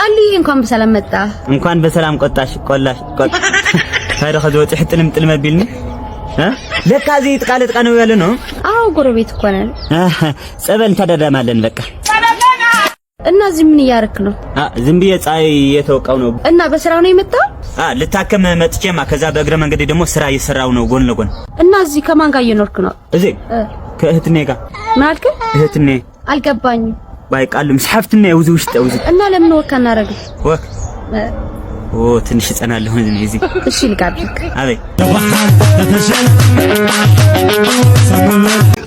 ኣሊ፣ እንኳን በሰላም መጣ። እንኳን በሰላም ቆጣሽ ቆላሽ ቆጥ ታዲያ ከዚ ወፂ ሕጥልም ጥልም ኣቢልኒ። እ? ለካ እዚ ጥቃ ለጥቃ ነው ያለ ነው። አዎ፣ ጎረቤት እኮ ነን። እ፣ ጸበል እንተዳዳማለን በቃ። እና እዚህ ምን እያረክ ነው? አ፣ ዝም ብዬ ፀሐይ እየተወቃው ነው። እና በስራ ነው የመጣው? አ፣ ልታከም መጥቼማ ከዛ በእግረ መንገዴ ደግሞ ስራ እየሰራው ነው ጎን ለጎን። እና እዚህ ከማን ጋር እየኖርክ ነው? እዚህ እ። ከእህትኔ ጋር። ምን አልክ? እህትኔ። አልገባኝም። ባይ ቃል ምስ ሓፍትኔ ውዚ ውሽጥ ውዚ። እና ለምን ወካ እናረግ? ወክ። እ። ኦ፣ ትንሽ እጸናለሁ እኔ እዚህ። እሺ፣ ልጋብዝክ። አቤት።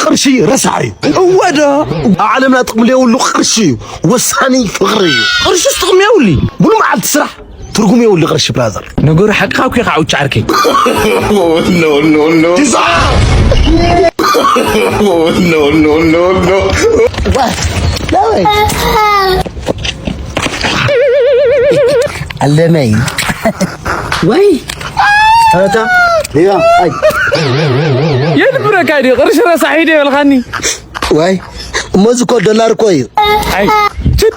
ቅርሺ ረሳሕ እዩ። እወ ዶ? ኣብ ዓለምና ጥቕሚ ዘይብሉ ቅርሺ እዩ። ወሳኒ ፍቕሪ እዩ። ቅርሺስ ጥቕሚ የብሉን። ሙሉ መዓልቲ ስራሕ ትርጉም የብሉ ቅርሺ ብራዘር። ነገሩ ሓቅኻ እኮ ኢኻ፣ ዑጭ ዓርከይ። No, no, no, no. No, no, no, no. ኣለመይ። ወይ። ኣታ። ያ። ኣይ። የድብረካ ድዩ? ቅርሺ ረሳሕ ኢዩ ዶ ይበልኻኒ? ዋይ፣ እሞ እዚ እኮ ዶላር እኮ እዩ። ኣይ፣ ችድ።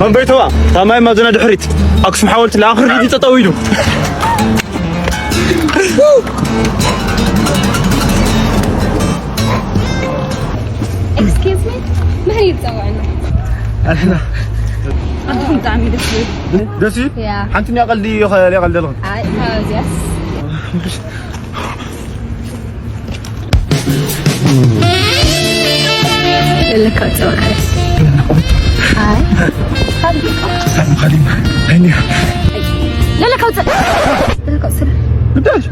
መንበይተዋ፣ ታማይ ማዘና ድሕሪት፣ ኣክሱም ሓወልቲ ለኣኽሪ ጠጠው ኢሉ። Excuse me? መን እዩ ዝጸውዐና? ኣንቱም ብጣዕሚ ደስ ይብል። ደስ ይብል? ያ። ሓንቲ እኒኣ ቀልዲ እዩ፣ ከ-፣ ቀልዲ ኣለኹም። ኣይ፣ ካብዚያስ። ለለካ ጸወረ። ኣይ። ለለካ ውጽእ። ለለካ ውጽእ። ግዳጅ።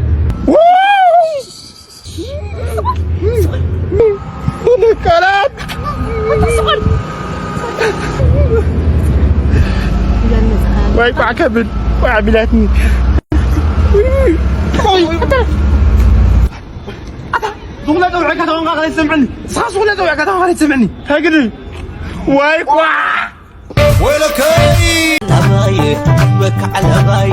ወይ ቋዕ ከብል፣ ቋዕ ቢላትኒ። ዝኹለ ጸውዐካ ተኾንካ ካልእ ትሰምዐኒ። ንስኻ ዝኹለ ጸውዐካ ተኾንካ ካልእ ትሰምዐኒ። እንታይ ግዲ? ወይ ቋዕ! ወይለከይ! ኣባየ፣ በቃ ዓለባየ፣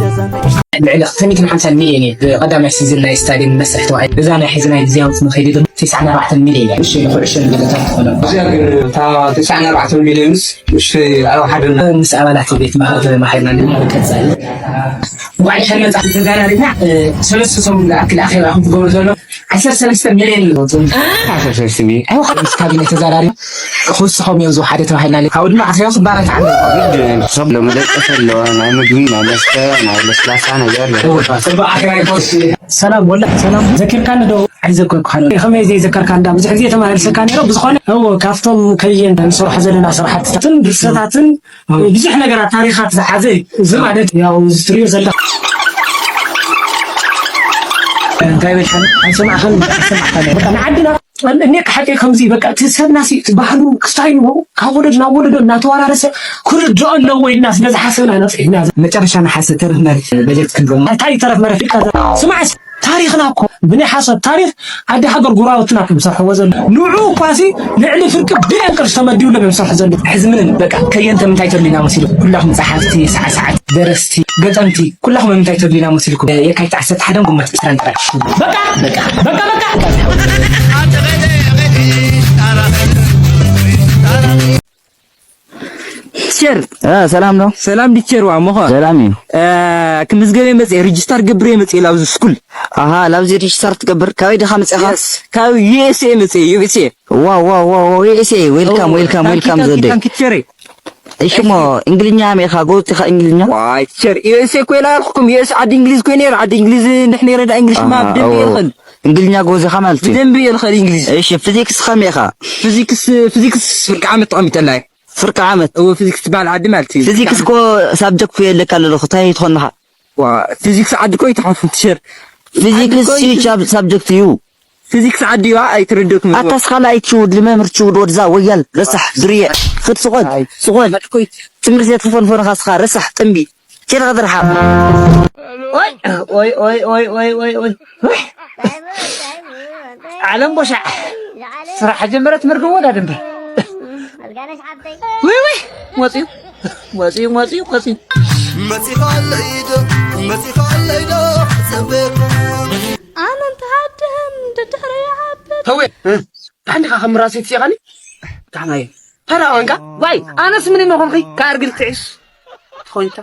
ዘዛን ልዕሊ ክልተ ሚእትን ሓምሳን ሚልዮን እዩ ብቐዳማይ ሲዝን ናይ ስታድየም መስርሕ ተባሂሉ። እዛ ናይ ሕዚ ናይ ግዝያዊ መኸይዲ ድማ ተስዓን ኣርባዕተን ሚልዮን እያ። እሺ፣ ንኹዕሾ ንግደታት ትኾኖ። እዚኣ ግን እታ ተስዓን ኣርባዕተን ሚልዮንስ፣ እሺ፣ ኣብ ሓደ ምስ ኣባላት ቤት ማእኸል ተማሂርና ድማ ቀጻሊ። እንኳዕ ደሓን መጻእኩም ተጋዳሊትና፣ እ፣ ሰለስተ ሰሙን ዝኣክል ኣኼባ ኢኹም ትገብሩ ዘሎ። ዓሰርተ ሰለስተ ሚልዮን ኣለዎ። ዓሰርተ ሰለስተ ሚልዮን። ኣይወ፣ ምስ ካቢነ ተዛራሪ ክውስኾም እዮም ዝወሓደ ተባሂልና። ካብኡ ድማ ኣኼባ ክባራት ዓመት። ሰብ ለመደቀስ ኣለዎ፣ ናይ ምግቢ፣ ናይ መስተ፣ ናይ ለስላሳ ነገር። ጽቡቕ ኣኼባ ይኮን። ሰላም ወላ ሰላም፣ ዘኪርካኒ ዶ? ኣይዘከርኩኻን። ከመይ ዘይዘከርካ፣ እንዳ ብዙሕ ግዜ ተመላልሰካ ነይረ። ብዝኾነ፣ እዎ፣ ካብቶም ከየን ንሰርሖ ዘለና ስራሕትታትን ድርሰታትን ብዙሕ ነገራት ታሪኻት ዝሓዘ እዩ። እዚ ማለት ያው እዚ ትሪኦ ዘለኻ እንታይ በልካኒ? ኣይሰማዕካን፣ ኣይሰማዕካን። በቃ ንዓድና እኔ ሓቂ ከምዚ በቃ እቲ ሰብና ሲ እቲ ባህሉ ክስታይሉ ካብ ወለዶ ናብ ወለዶ እናተወራረሰ ክርድኦ ኣለዎ ኢልና ስለ ዝሓሰብና ኢና ጽሒፍና። መጨረሻ ንሓሰ ተረፍ መሬት በጀት ክንረማ። እንታይ ተረፍ መሬት? ስማዕ፣ ታሪኽና እኮ ብናይ ሓሶት ታሪኽ ዓዲ ሃገር ጉራውትና ከም ዝሰርሕዎ ዘሎ። ንዑ እኳሲ ልዕሊ ፍርቂ ቢልዮን ቅርሺ ተመዲቡሎም እዮም ዝሰርሑ ዘለዉ። ሕዚ ምንም በቃ ከየንተ ምንታይ ተድልዩና መሲሉ? ኩላኹም ጸሓፍቲ፣ ሳዕሳዕቲ፣ ደረስቲ፣ ገጠምቲ፣ ኩላኹም ምንታይ ተድልዩና መሲልኩም? የካቲት ዓሰርተ ሓደ ግንቦት ዕስራን ጥራይ። በቃ፣ በቃ፣ በቃ፣ በቃ። ቲቸር። እ፣ ሰላም ነው? ሰላም ቲቸር፣ ዋ፣ ሞኸ? ሰላም እዩ። እ፣ ክምዝገብ እየ መጽየ፣ ሪጅስታር ገብር እየ መጽየ ላብዚ ስኩል። ኣሃ፣ ላብዚ ሪጅስታር ትገብር? ካበይ ዲኻ መጽኻ? የስ፣ ካብ ዩ ኤስ ኤ መጽየ፣ ዩ ኤስ ኤ። ዋው፣ ዋው፣ ዋው፣ ዋው፣ ዩ ኤስ ኤ፣ ዌልካም፣ ኦ፣ ዌልካም፣ ታንኪ፣ ዌልካም ታንኪ፣ ዘወደይ። ታንኪ ቲቸር። እሺ፣ እሞ እንግሊኛ ሜኻ ጎብዝ ኢኻ እንግሊኛ? ዋይ ቲቸር፣ ዩ ኤስ ኤ እኮ ኢላ ኣልኩኩም፣ ዩ ኤስ ኤ ዓዲ እንግሊዝ እኮ ነይረ፣ ዓዲ እንግሊዝ እንድሕር ነይረ ዳ እንግሊሽ ድማ ኣሃ፣ ብደንብ እየ እዎ። ልኽእል። እንግሊኛ ጎበዝ ኢኻ ማለት እዩ። ብደንብ እየ ልኽእል እንግሊዝ። እሺ፣ ፊዚክስ ከመይ ኢኻ? ፊዚክስ፣ ፊዚክስ ፍርቂ ዓመት ተቐሚጠላ እየ። ፍርቂ ዓመት? እዎ፣ ፊዚክስ ትበሃል ዓዲ ማለት እዩ። ፊዚክስ እኮ ሳብጀክት እኮ የለካ ኣለኹ፣ እንታይ ትኾን ኢኻ? ዋ፣ ፊዚክስ ዓዲ እኮ ኣይትሓልፉን ቲቸር። ፊዚክስ ዓዲ እኮ ሲ-፣ ሳብ-፣ ሳብጀክት እዩ። ፊዚክስ ዓዲ እዩ፣ ኣይትርድእኩም። ኣታ ስኻ ላይክ ችውድ፣ ልመምር ችውድ፣ ወድዛ ወያል፣ ረሳሕ፣ ድርየ፣ ኽድ ስኾን፣ ኣይ። ስኾን። ትምህርቲ የትኽፈንፈንኻ ስኻ፣ ረሳሕ፣ ጥምቢ። ኬድኻ ትርሓቕ። ኦይ፣ ኦይ፣ ኦይ። ዓለም ቦሻዕ። ስራሕ ጀመረት መርገም ወዳ ድንበር። ውይ፣ ውይ፣ ወፂኡ። መፂኡ መፂኡ መፂኡ። መፂኻለይ ዶ መፂኻለይ ዶ ክፅበኩም። ኣነ እንተሃድም ደድሕረ ይዓብድ። ተወ ዳሕንኻ ከም ራሴት ሲኻኒ። ዳሕናየ ተራ ኮንካ ዋይ ኣነስ ምን መኾንኺ? ካርግል ትዕስ ኮንካ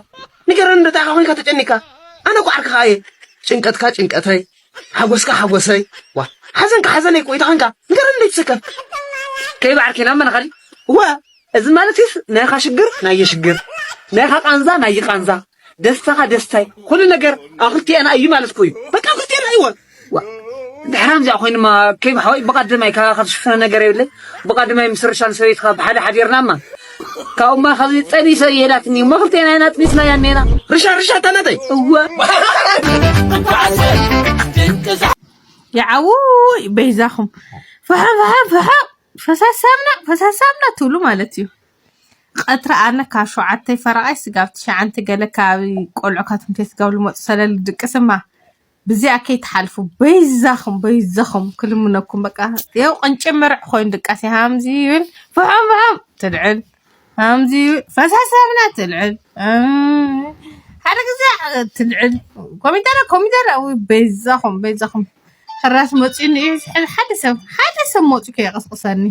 ንገረን። እንደታ ኮንካ ተጨኒካ ኣነ እኮ ዓርክኻ እየ። ጭንቀትካ ጭንቀተይ፣ ሓጎስካ ሓጎሰይ። ዋ ሓዘንካ ሓዘነይ እኮ ኢታ ኮንካ ንገረን። እንደይትሰከፍ ከይባዕርኪና መናኻሊ። ዋ እዚ ማለት ስ ናይኻ ሽግር ናየ ሽግር፣ ናይኻ ቃንዛ ናየ ቃንዛ፣ ደስታኻ ደስታይ፣ ኩሉ ነገር ኣብ ክልቲኤና እዩ ማለት እኮ እዩ። በቃ ኣብ ክልቲኤና እዩ። ዋ ድሕራም እዚኣ ኮይኑማ ከይም ሓወይ ብቐደማይ ካብ ካብ ዝሽፍነ ነገር የብለይ። ብቐደማይ ምስ ርሻን ሰበይትካ ብሓደ ሓዲርናማ ካብኡማ ካብዚ ጠቢሰ ይሄዳትኒ እሞ ክልቲኤና ኢና ጥቢስና ያኔና። ርሻ ርሻ ታናተይ እወ። ይዓውይ በይዛኹም ፍሖ ፍሖ ፍሖ ፈሳሲ ሳምና ፈሳሲ ሳምና ትብሉ ማለት እዩ። ቀትሪ ኣነ ካብ ሸውዓተ ፈረቓይ ስጋብ ትሽዓንተ ገለ ከባቢ ቆልዑ ካብ ትምህርት ቤት ስጋብ ልመፁ ሰለል ድቅስማ ብዚኣ ከይትሓልፉ በይዛኹም በይዛኹም ክልምነኩም በቃ የው ቅንጭ መርዕ ኮይኑ ድቃስ ሃምዚ ይብል ፍሖም ፍሖም ትልዕል ሃምዚ ይብል ፈሳሲ ሳምና ትልዕል ሓደ ግዜ ትልዕል ኮሚደረ ኮሚደረ በይዛኹም በይዛኹም ሕራስ መፂኡኒ እዩ ዝሕል ሓደ ሰብ ሓደ ሰብ መፂኡ ከየቐስቕሰኒ።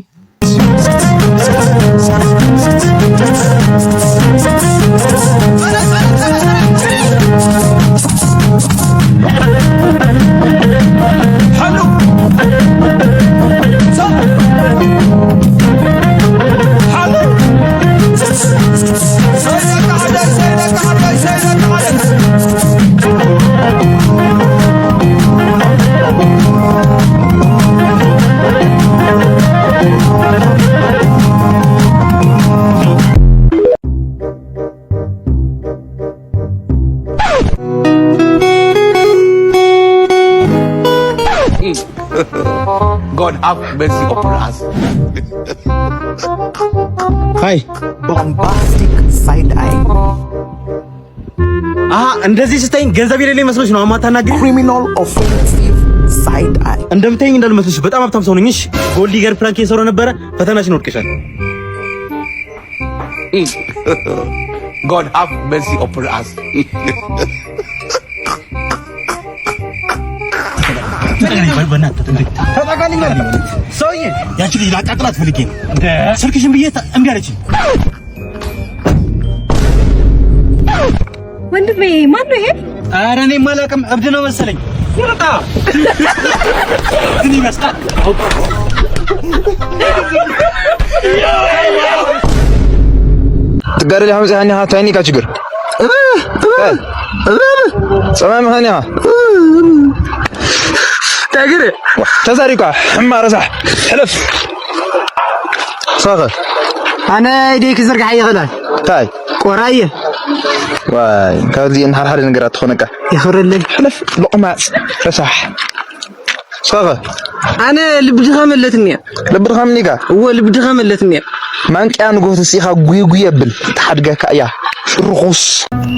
God have mercy upon us. Hi. Bombastic side eye. አሀ እንደዚህ ስታይኝ ገንዘብ የሌለኝ መስሎሽ ነው አማታናግሪ? Criminal offensive side eye. እንደምታይኝ እንዳልመስልሽ በጣም ሀብታም ሰው ነኝ። እሺ ጎልድ ዲገር ፕራንክ እየሰራሁ ነበረ። ፈተናሽን ወድቀሻል። God have mercy upon us. ሰውዬ ያቺ ልጅ ላቃጥላት ፈልጌ ነው። ስልክሽን ብዬ እምቢ አለችኝ። ወንድሜ ማን ነው ይሄ? ኧረ እኔ የማላውቅም እብድ ነው መሰለኝ። ይመጣ ምን ይመስላል? ትጋደል ሓምፂ ሃኒኻ ታይኒካ ችግር ጸማሚ ሃኒኻ ታግር ተዛሪኳ ሕማ ረሳሕ ሕለፍ ሳኸ ኣነ ኢደይ ክዝርግሓ ይኽእላል ታይ ቆራየ ዋይ ካብዚ እንሓርሓደ ነገራት ትኾነካ ይኽብረለይ ሕለፍ ሎቕማፅ ረሳሕ ሳኸ ኣነ ልቢ ድኻም ኣለትኒ እያ ልቢ ድኻም እኒካ እወ ልቢ ድኻም ኣለትኒ እያ ማንቅያ ንጎ ተሲኢኻ ጉይጉይ የብል ትሓድገካ እያ ርኹስ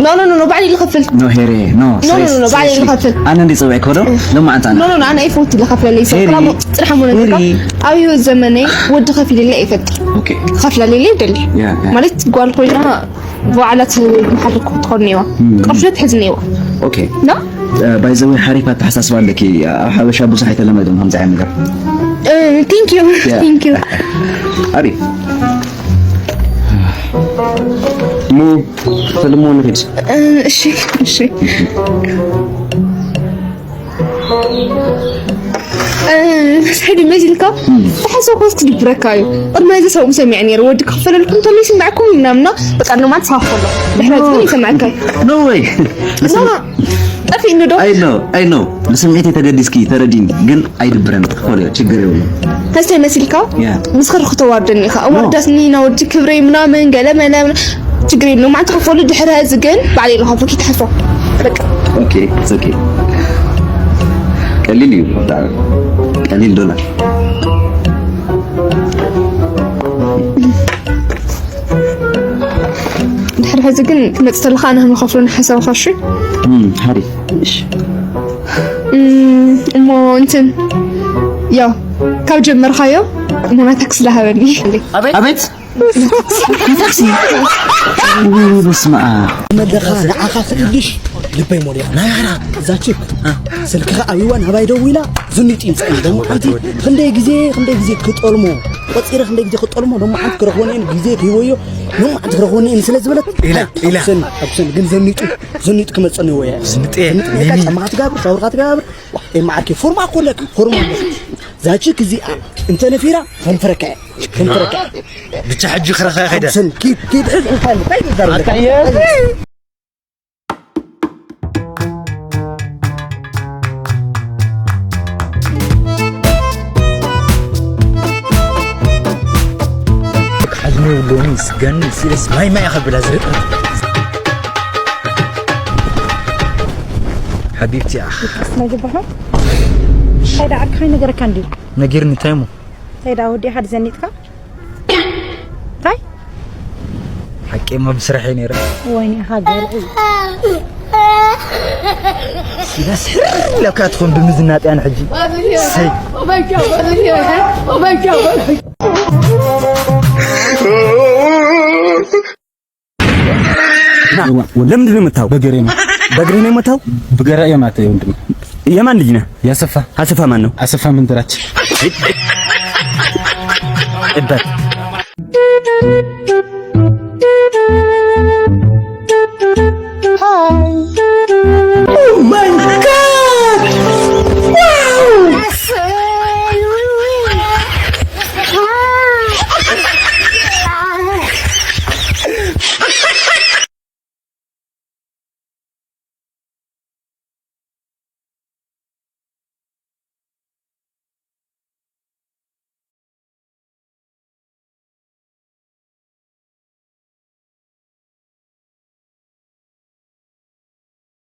ኖ ኖ ኖ ባዕሊ ልኸፍል ኖ ሄሪ ኖ ኖ ኖ ኖ ባዕሊ ልኸፍል ኣነ እንዲ ጽውዕ ኮዶ ለማዓንታ ኖ ኖ ኖ ኣነ ኣይፈውት ልኸፍለለይ ሰብ ሄሪ፣ ጥራሕ ሞ ጥራሕ ሞ ነካ ሄሪ። ኣብ ህይወት ዘመነይ ወዲ ከፊልለይ ኣይፈልጥ ኦኬ ከፍለለይ ይደሊ ያ ያ ማለት ጓል ኮይና በዓላት መሓልኩ ትኾን ነዋ ቅርሸት ሕዝ ነዋ ኦኬ ና ባይ ዘ ወይ ሓሪፍ ኣተሓሳስባ ኣለኪ ኣብ ሓበሻ ብዙሕ ኣይተለመደን ከምዚ ዓይነት ነገር thank you Yeah. thank you ኣሪፍ እሞ ፈልሞ ንኺድ እሺ እሺ ሕጂ መሲልካ ተሓሰብኮስ ክድብረካ እዩ ቅድሚ እዚ ሰብኡ ሰሚዐ ነይሩ ወዲ ክኽፈለልኩም እንቶም ይስምዐኩም ምናምና በቃ ንማት ሳፍ ከሎ ድሕረት ግን ይሰምዐካ እዩ no way ጠፊእኒ ዶ I know I know ንስምዒተይ ተገዲስኪ ተረዲኒ ግን ኣይድብረን ክፈለዮ ችግር የብሉ ተስታይ መሲልካ Yeah. ምስ ኸርኹ ተዋርደኒ ኢኻ ኣዋርዳስኒ ናወዲ ክብረይ ምናምን ገለ መለ ችግር የብሉ ማዕንቲ ክፈሉ ድሕሪ እዚ ግን ባዕለይ ኢሉ ከፍሉ ክይትሓስቦ በቃ okay it's okay ቀሊል እዩ ብጣዕሚ ቀሊል ዶላር ድሕሪ ሕዚ ግን ክመፅእ ተለካ ኣነ ክንከፍሎ ንሓሳብካ እሺ እም፣ ሓሪፍ እሺ እም፣ እሞ እንትን ያው ካብ ጀመርካዮ እሞ ናይ ታክሲ ላሃበኒ ኣቤት ታክሲ። ውይ፣ በስመ ኣብ። መለኻ ንዓኻ ክእልሽ ልበይ ሞሊኻ። ናይ ኣራ እዛ ቺክ ስልክኻ ኣብይዋ ናባይ ደዊላ ዝኒጡ ይምጻእ። ደሞ ሓንቲ ክንደይ ግዜ፣ ክንደይ ግዜ ክጠልሞ፣ ቆጺረ ክንደይ ግዜ ክጠልሞ፣ ደሞ ሓንቲ ክረኽቦን እየን ግዜ ክህበዮ፣ ደሞ ሓንቲ ክረኽቦን እየን ስለ ዝበለት፣ ኢላ፣ ኢላ። ኣብሰን፣ ኣብሰን፣ ግን ዘኒጡ፣ ዘኒጡ ክመጸኒ ወያ። ዝንጥ እየ። ዝንጥ እየ። ኔኒ። ጫማኻ ትጋብር፣ ሻወርካ ትጋብር። ዋ፣ ኤ፣ መዓርኪ፣ ፎርማ እኮ ኣለካ፣ ፎርማ ኣለካ። እዛ ቺክ እዚኣ እንተ ነፊራ፣ ከንፍረካ እያ፣ ከንፍረካ እያ። ብቻ ሕጂ ክረኸ ከይደ። ኣብሰን፣ ኪድ፣ ኪድ፣ ሕዝ፣ እንታይ እንታይ እንታይ እንታይ ኣታ እየ። ሓዝሚ ይብሉኒ፣ ስገኒ፣ ሲለስ ማይ ማይ ከብላ ዝርቀት። ሓቢብቲ፣ ኣኽ። ይቅስ ናይ ዝበሃል። እንታይ ደኣ ዓርክኻ ይነገረካ እንድዩ? ነጊርኒ፣ እንታይ እሞ? እንታይ ደኣ ወዲእኻ ድዘኒጥካ? እንታይ? ሓቂ እሞ ብስራሕ እየ ነይረ። ወይኔ፣ ኢኻ ገልዒ። ሲላስ ሕር ኢለካ ትኾን ብምዝናጥያን ሕጂ። ሰይ። ለምንድን ነው የመታው? በእግሬ ነው። በእግሬ ነው የመታው? ብገራ የማተ ወንድም። የማን ልጅ ነህ? ያሰፋ። አሰፋ ማን ነው? አሰፋ መንደራችን። እበት።